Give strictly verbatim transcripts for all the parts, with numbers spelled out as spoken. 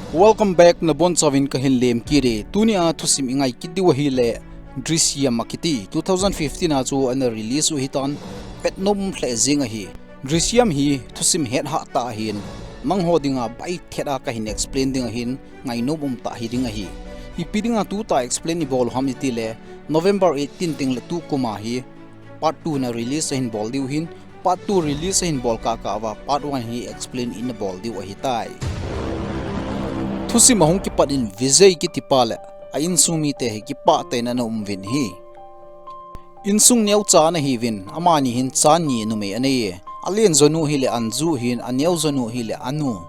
Welcome back, nabonchauvin kahin lemkit e. Tunia thusim ingai kit diu ahile Drishyam akiti two thousand fifteen a chu ana release u ahitan, vetnom lheh jeng ahi. Drishyam hi thusim hetha tah ahin, nangho dinga baithet a kahin explain ding ahin, ngainom umtah hiding ahi. Ipi dinga tuta explain ibol u ham itile, November eighteen tengle tukum a hi part two na release ahin bol diu ahin, part two release ahin bol kahkah uva part one hi explain ina bol diu ahitai. Thusim ahung kipat in Vijay kitipa le a insung mite hi kipah tah in ana um uvin ahi. Insung neocha ana hiuvin, amani hin cha ni numei anei e. Alen jonu hile Anju ahin, aneo jonu hile Anu.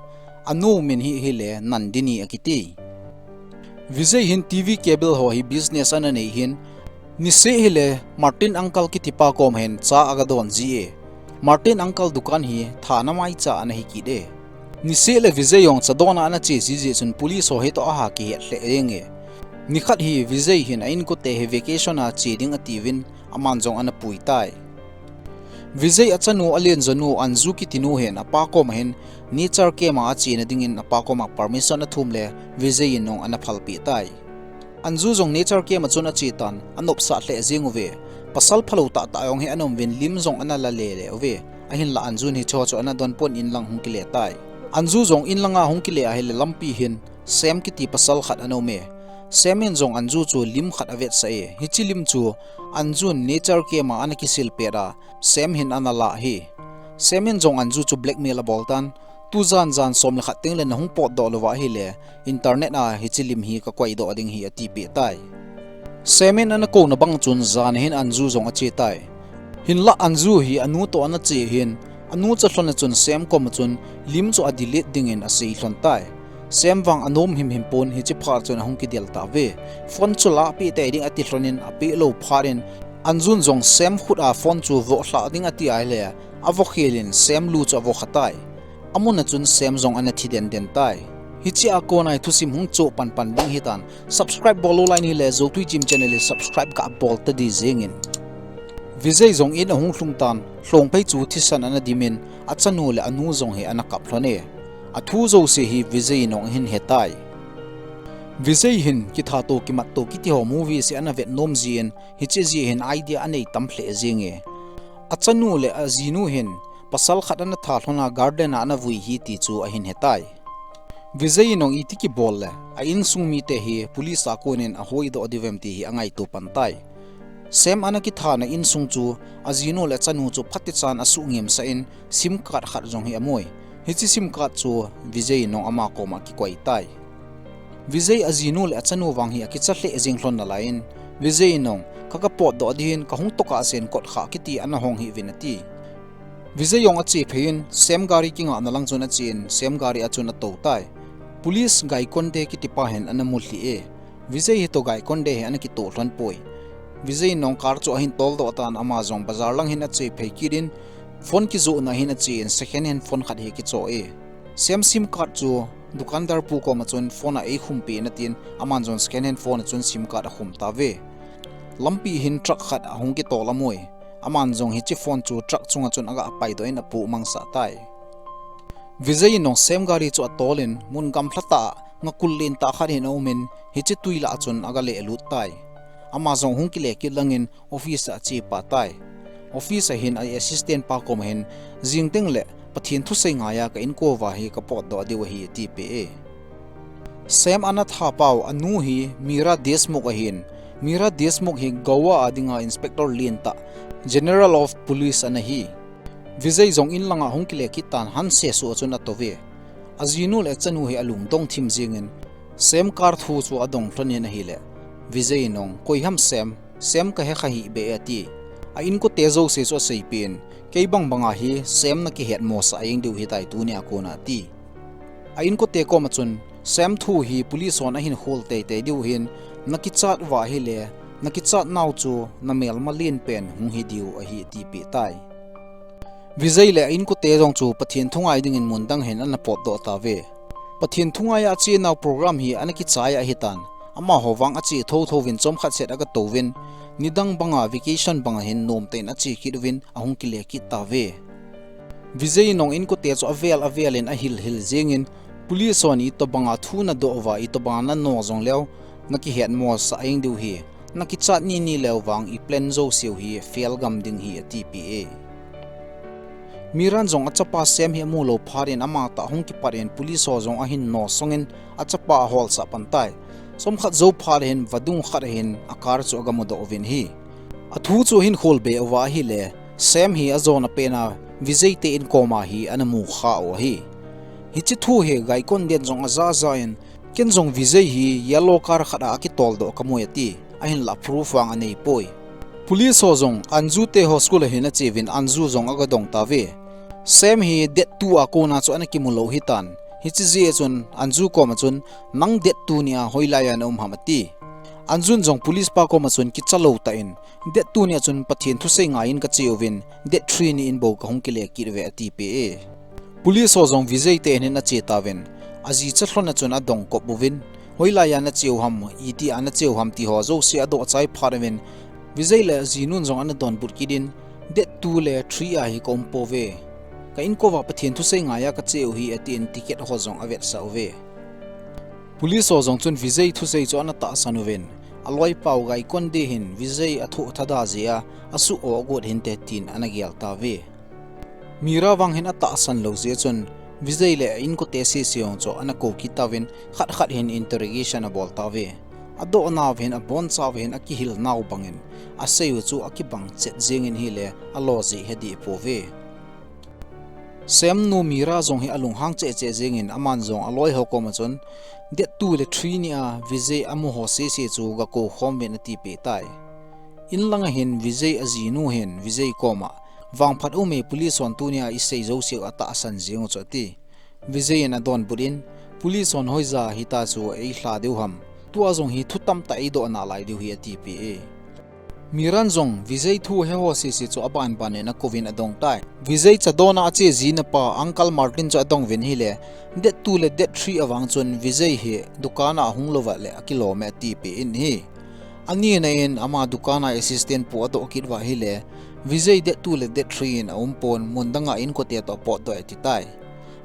Anu min hi hile Nandini akiti. Vijay hin TV cable ho hi business ana nei ahin, niseh hile Martin uncle kitipa kom hin cha aga don ji e. Martin uncle dukan hi thana maicha ana hi kit e. Niseh le Vijay jong cha dona ana che ji jeh chun police ho hitoh aha kihet lheh jeng e. Nikhat hi Vijay hin a inkote hi vacation a che ding atiuvin, aman jong ana pui tai. Vijay achanu alen jonu Anju kitinu hin apa koma hin nature camp a achena dingin apa koma permission athum le Vijay in jong ana phalpeh tai. Anju jong nature camp a chun ache tan, anopsah lheh jeng uve. Pasal phalou tahtah jong hi ana um uvin, lim jong ana la lele uve. Ahinlah Anju in hicheho chu ana donpon inlang hung kile tai. Anju jong inlanga hung kile ahile lampi hin Sam kiti pasal khat ana um e. Sam in jong Anju chu lim khat avetsah e. Hiche lim chu Anju in nature camp a ana kisil pet a, Sam hin ana lah ahi. Sam in jong Anju chu blackmail abol tan, tujan jan som le khat tengle nahung potdoh louva ahile, internet a hiche lim hi kakoidoh ding ahi atipeh tai. Sam in ana kouna bang chun jan a hin Anju jong ache tai. Hinlah Anju hi anu toh ana che ahin, anu cha lhon a chun Sam koma chun lim chu a delete dingin asei lhon tai. Sam vang anom himhim pon, hiche phat chun ahung kidel tauve. Phone chu lahpeh tei ding ati lhonin apeh lou phat in, Anju in jong Sam khut a phone chu vohlhah ding ati ahile, avokhel in Sam lu chu avokha tai. Amun a chun Sam jong ana thi denden tai. Hichea kona hi thusim hung choh panpan ding ahitan, subscribe bol lou lai nahile Joutui Gym channel hi subscribe gabol tadi jengin. Vijay jong in ahung lhung tan, Lhongphei chu thisan ana dimin, achanu le anu jong hi ana kap lhon e. Athu jouse hi Vijay in jong ahin hetai. Vijay hin kitha toh kimat toh kiti ho movies hi ana vetnom jin, hiche jeh hin idea anei tam lheh jenge. Achanu le ajinu hin pasal khat ana tha lhona garden a ana vui ahi ti chu ahin hetai. Vijay in jong iti kibol le a insung mite hi police a konin ahoidoh diuvem ti hi angaito pan tai. Sam ana kithana insung chu ajinu le achanu chu phatichan asuhngimsah in, sim card khat jong hi amu e. Hiche sim card chu Vijay in jong ama koma akikoi tai. Vijay ajinu le achanu vang hi akicha lheh jeng lhon nalaiyin, Vijay in jong, ka, kapotdoh dingin kahung tokah sen kot kha kiti ana hong hih uvin ati. Vijay jong ache phei in, Sam gari kingahna lang chun achen, Sam gari a chun atou tai. Police Gaikonde kitipa hin ana mulhih e. Vijay hitoh Gaikonde hi ana kitoh lhon poi. Vijay in jong car chu ahin toldoh tan, ama jong bazar lang hin ache phei kit in, phone kijohna hin achen, second hand phone khat hi akichoh e. Sam sim card chu dukandar pu koma chun phone a eikhum peh in atin, aman jong second hand phone a chun sim card akhum tauve. Lampi hin truck khat ahung kitol amu e. Aman jong hiche phone chu truck chunga chun aga paidoh in apoh mangsah tai. Vijay in jong Sam gari chu atolin, mun gamlha tah a ngakul lentah khat hin aumin, hiche tui lah a chun aga lehlut tai. Ama jong hung kile kit langin office a ache pah tai. Office a hin a assistant pa koma hin, jing tengle Pathen thusei ngaiya ka inko uva hi kapotdoh diu ahi atipeh e. Sam ana tha pau anu hi Meera Deshmukh ahin, Meera Deshmukh hi Goa a dinga inspector lentah, General of Police ana hi. Vijay jong in langa hung kile kit tan, hanse suh a chun atouve. Ajinu le achanu hi alungdong thim jengin, Sam car thu chu adong lhonin ahile, Vijay in jong, koi ham Sam, Sam kahe kha hih beh e ati. A inkote jouse chu aseipeh in, kei bangbanga hi Sam nakihetmosah jeng diu hitai tunia kona ati. A inkote koma chun, Sam thu hi police hon ahin khol teitei diu ahin, nakichat uva ahile, nakichat nau chu namelma lenpen hung hi diu ahi atipeh tai. Vijay le a inkote jong chu Pathen thungai dingin mun dang hin ana potdoh tauve. Pathen thungaiya achenau program hi ana kichai ahitan, amaho vang ache thotho uvin chomkhat set aga touvin, nidang banga vacation banga hin nomtah in ache kit uvin ahung kile kit tauve. Vijay in jong inkote chu avel avelin ahil hil jengin, Police hon itobanga thu nadoh uva, itobanga nano jong leu, nakihetmo sah jeng diu ahi. Nakichat nini leu vang i plan jouseu hi fail gam ding ahi, atipeh e. Miran jong achapa Sam hi amu lou phat in amatah hung kipat in police ho jong ahin nosong in achapa aholsah pan tai. Chomkhat jou phat hin vadung khat hin a car chu agamudoh uvin ahi. Athu chu ahin kholbe uva ahile, Sam hi ajona pena Vijay te in koma hi ana mukha u ahi. Hiche thu hi Gaikon den jong ajaja in, ken jong Vijay hi yellow car khat a akitoldoh kamu e ati. Ahinlah proof vang aneipoi. Police ho jong Anju te ho school a hin acheuvin Anju jong agadong tauve. Sam hi date two a kona chu ana kimu lou ahitan. Hiche jeh chun Anju koma chun, nang date two nia hoilaiya naum ham ati. Anjun jong police pa koma chun kicha lou tah in, date two nia chun Pathen thusei ngaiyin kache uvin, date three ni in bou kahung kile kit uve atipeh e. Police ho jong Vijay te hin ache tauvin, ajicha lhon a chun adong kop uvin, hoilaiya nache u ham, itia nache u ham ti ho jouse adoh chai phat uvin, Vijay le ajinun jong ana donbut kit in, date two le three a hi kaum pouve. Ka inkoiva Pathen thusei ngaiya kache u ahi atin ticket ho jong avetsah uve. Police ho jong chun Vijay thusei chu ana tahsan uvin, aloipa u Gaikon den hin Vijay athoh thada jeh a, asuh o agot hinte tin ana gel tauve. Mira vang hin atahsan lou jeh chun, Vijay le a inkote sese jong chu ana kou kit tauvin, khat khat hin interrogation abol tauve. Adohnau hin abonchauva hin akihil nau bangin, asei u chu akibang chet jengin ahile, alo jeh ahi deh pouve. Sam nu Mira jong hi alunghang cheh cheh jengin, aman jong aloi ho koma chun, date two le three nia Vijay amu ho sese chu gakou khom uvin atipeh tai. In langa hin Vijay ajinu hin Vijay koma, vangphat aume, police hon tunia isei jouseu atahsan jeng u chu ati. Vijay in adonbut in, police hon hoija hita chu eilha diu ham, tua jong hi thu tamtah eidoh nalai diu ahi atipeh e. Miran jong Vijay thu heho sese chu abanban in akouvin adong tai. Vijay cha dona ache jina pa Uncle Martin chu adong uvin ahile, date two le date three avang chun Vijay hi dukan a ahung louva le akilom e atipeh in ahi. Anina in ama dukan a assistant pu adoh kit uva ahile, Vijay date two le date three in aumpon, mun danga inkote toh apotdoh e ati tai.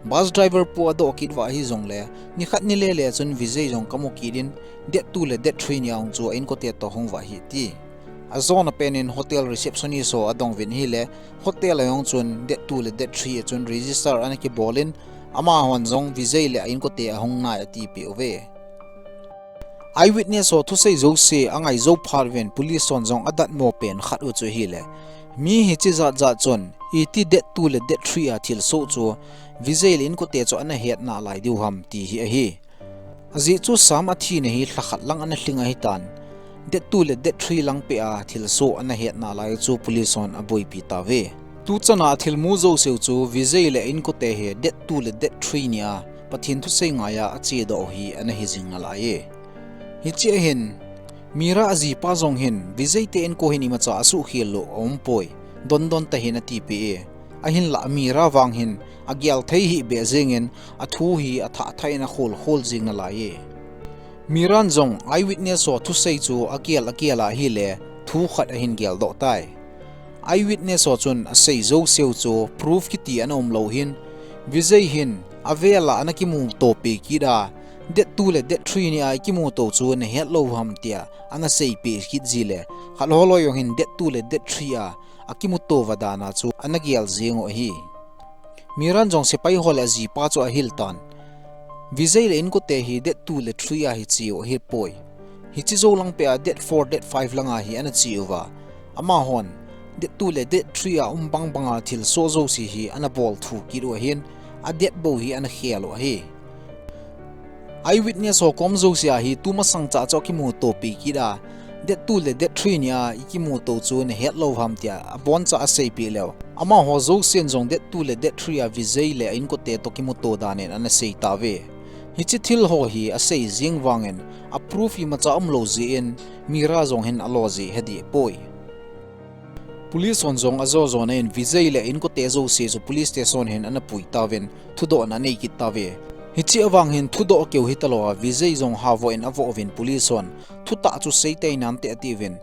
Bus driver pu adoh kit uva ahijongle, nikhat nile le chun Vijay jong kamu kit in, date two le date three nia hung chu a inkote toh hung uva ahi ati. Ajona pen in hotel receptionist ho adong uvin ahile, hotel a jong chun date two le date three a chun register ana kibol in, amahon jong Vijay le a inkote ahung nai atipeh uve. Eyewitness ho thusei jouse angaijou phat uvin police hon jong adatmo pen khat u chu ahile, mi hiche jat jat chun iti date two le date three a thilsoh chu Vijay le inkote chu ana het nalai diu ham ti hi ahi. Ajeh chu Sam athina hi lha khat lang ana lhing ahitan, date two le date three lang peh a thilsoh ana het nalai u chu police hon aboipi tauve. Tuchan a athilmu jouseu chu Vijay le a inkote hi date two le date three nia Pathen thusei ngaiya achedoh u hi ana hijing nalai e. Hiche a hin, Mira ajipa jong hin, Vijay te inko hin imacha asuhkhel lou aumpoi, dondon tahih in atipeh e. Ahinlah Mira vang hin, agel thei hih beh jengin, athu hi athah thah in akholkhol jing nalai e. Miran jong eyewitness ho thusei chu agel agel a ahile, thu khat ahin geldoh tai. Eyewitness ho chun asei jouseu chu proof kiti ana umlou hin, Vijay hin avel a ana kimuto pi kit a, date two le date three nia ikimuto chu nahet lou ham tia ana seipeh kit jile, khat holoi jong hin date two le date three a akimuto uva dan a chu ana gel jeng u ahi. Miran jong sepai ho le ajipa chu ahil tan, Vijay le inkote hi date two le three a hi che u ahipoi. Hiche jou lang peh a date four, date five langa hi ana che uva, amahon date two le date three a um bang banga thilsoh jouse hi ana bol thu kit u ahin, a date bou hi ana khel u ahi. Eyewitness ho kom jouse a hi tumasang cha chu akimuto pi kit a, date two le date three nia ikimuto chu nahet lou ham tia aboncha aseipeh leu, amaho jousen jong date two le date three a Vijay le a inkote toh kimuto dan in ana sei tauve. Hiche thil ho hi asei jeng vangin, a proof imacha umlou jeh in, Mira jong hin alo jeh ahi deh poi. Police hon jong ajo jona in Vijay le inkote jouse chu police station hin ana pui tauvin, thudohna anei kit tauve. Hiche avang hin thudoh keu hitalou a, Vijay jong havoh in avoh uvin police hon, thutah chu seitei nante atiuvin,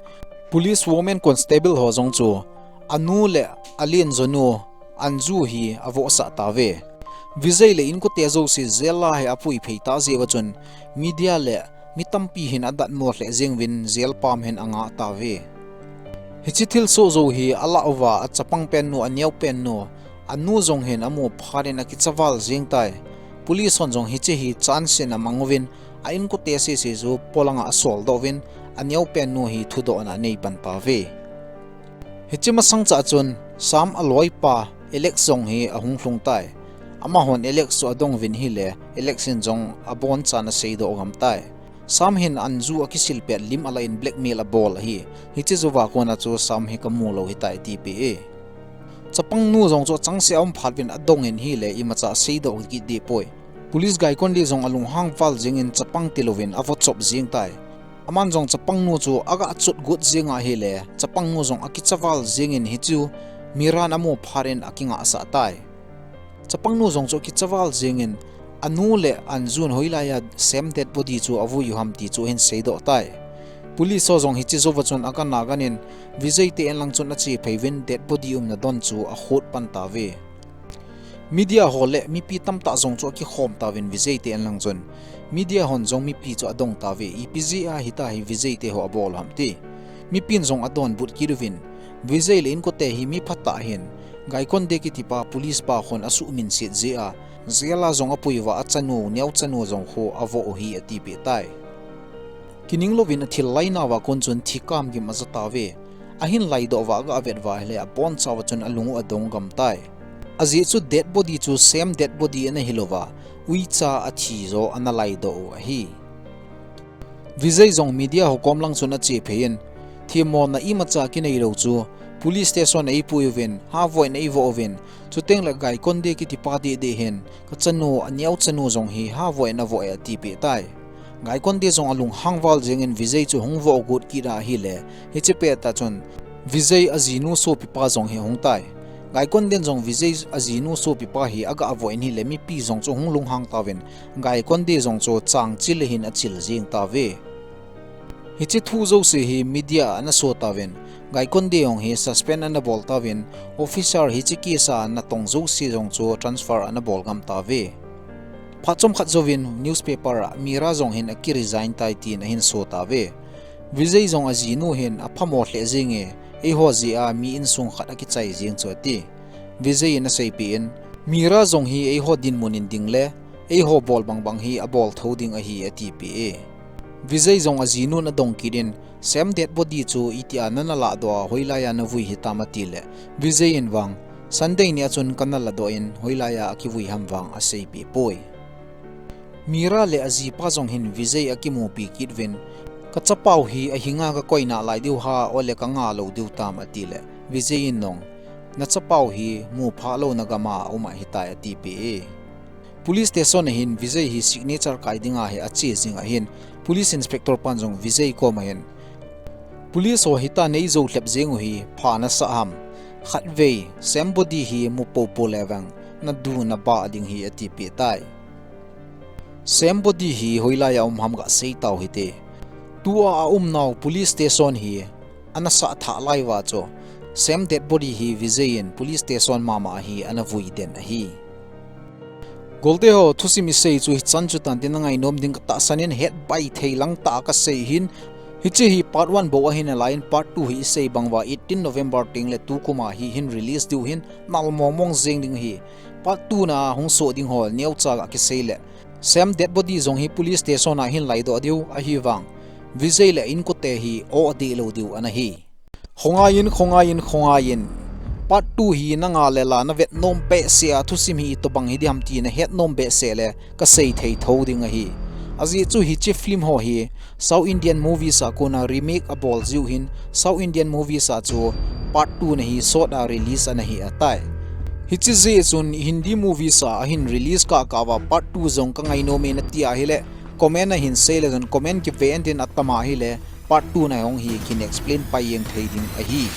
police woman constable ho jong chu anu le alen jonu Anju hi avohsah tauve. Vijay le inkote jouse jail a hi apui phei ta jeh uva chun media le mi tampi hin adatmo lheh jeng uvin jail pam hin anga tauve. Hiche thilsoh jou hi alah uva achapang pennu, aneo pennu, anu jong hin amu phat in akichaval jeng tai. Police hon jong hiche hi chance in amang uvin a inkote sese chu polanga asol doh uvin aneo pennu hi thudohna anei pan tauve. Hiche masang chah chun Sam aloipa Alex jong hi ahung lhung tai. Amahon Alex chu adong uvin ahile Alex in jong abonchan aseidoh gam tai. Sam hin Anju akisil pet lim alah in blackmail abol ahi. Hiche jouva kona chu Sam hi kamu lou ahitai atipeh e. Chapangnu jong chu achangseh a um phat uvin adong in ahile imacha aseidoh kit deh poi. Police Gaikonde jong alunghang val jeng in chapang tilouvin avo chop jeng tai. Aman jong chapangnu chu aga chot got jeng ahile chapangnu jong akichaval jeng in hichu Miran amu phat in akingahsah tai. Chapangnu jong chu akichaval jeng in anu le Anjun hoilaiya Sam dead body chu avui u ham ti chu ahin seidoh tai. Police ho jong hiche jouva chun agan agan in Vijay te in lang chun ache phei uvin dead body umna don chu akhot pan tauve. Media ho le mipi tamtah jong chu akikhom tauvin Vijay te in lang chun. Media hon jong mipi chu adong tauve, ipi jeh a hitia hi Vijay te ho abol ham ti. Mipin jong adonbut kit uvin, Vijay le inkote hi mi phatah ahin, Gaikonde kitipa police pa hon asuhminset jeh a, jail a jong apui uva achanu, neo chanu jong khu avoh u ahi atipeh tai. Kining louvin athil lainauva kon chun thikam gim aja tauve. Ahin laidoh uva aga vet uva ahile abonchauva chun alung u adong gam tai. Ajeh chu dead body chu Sam dead body ana hilouva, uicha athi jo ana laidoh u ahi. Vijay jong media ho kom lang chun ache phei in, themmona imacha kinei lou chu police station a eipui uvin, havoh in eivoh uvin, chuteng le Gaikonde kitipa dehdeh hin kachanu, aneo chanu jong hi havoh in avoh e atipeh tai. Gaikonde jong alunghang val jeng in Vijay chu hung voh got kit ahile, hiche pettah chun Vijay ajinu sopipa jong hi ahung tai. Gaikonde in jong Vijay ajinu sopipa hi aga avoh in ahile mipi jong chu hung lunghang tauvin, Gaikonde jong chu changchil le hin achil jeng tauve. Hiche thu jouse hi media a ana so tauvin, Gaikonde jong hi suspend ana bol tauvin, officer hiche case a natong jouse jong chu transfer ana bol gam tauve. Phat chomkhat jouvin newspaper a Mira jong hin akiresign tai tin ahin so tauve. Vijay jong ajinu hin aphamo lheh jenge, eiho jeh a mi insung khat akichai jeng chu ati. Vijay in aseipeh in, Mira jong hi eiho dinmun in ding le, eiho bol bangbang hi abol thou ding ahi atipeh e. Vijay jong ajinun adong kit in, Sam dead body chu itia nana lahdoh a hoilaiya navui hitam atile, Vijay in vang, Sunday ni a chun kana ladoh in hoilaiya akivui ham vang aseipeh poi. Mira le ajipa jong hin Vijay akimupi kit uvin, kachapau hi ahinga kakoi nalai diu ham, ole kanga lou diu tam atile, Vijay in jong, nachapau hi muphah louna gam a aum ahitai atipeh e. Police station a hin Vijay hi signature kai dinga hi ache jing ahin, police inspector pan jong Vijay koma hin, police ho hitia neijou lhep jeng u hi pha nasah ham? Khatvei Sam body hi mu poupou le vang nadu nabah ding ahi atipeh tai. Sam body hi hoilaiya um ham gasei tau hite. Tua aumnau police station hi ana sah thah lai uva chu, Sam dead body hi Vijay in police station mama a hi ana vui den ahi. Golte ho, thusim isei chu hichan chu tan tin nangainom ding katahsan in, hetbai thei lang tah a kasei ahin, hiche hi part one bou ahi nalai in, part two hi isei bang uva eighteen November tengle tukum a hi hin release diu ahin, nal mongmong jeng ding ahi. Part two na hung soh ding ho neocha ga kisei le, Sam dead body jong hi police station a hin laidoh diu ahi vang, Vijay le inkote hi o adih lou diu ana hi. Khongai in, khongai in, khongai in. Part two hi nanga le la navet nom behseh a thusim hi itobang hi diham ti nahet nom behseh le kasei thei thou ding ahi. Ajeh chu hiche film ho hi South Indian movies a kona remake abol jiu ahin, South Indian movies a chu part two na hi sot a release ana hi ahitai. Hiche jeh chun Hindi movies a ahin release kah kah uva part two jong kangainom e nati ahile, comment a hin sei le chun comment kiven tin atama ahile, part two na jong hi kin explain pai jeng thei ding ahi.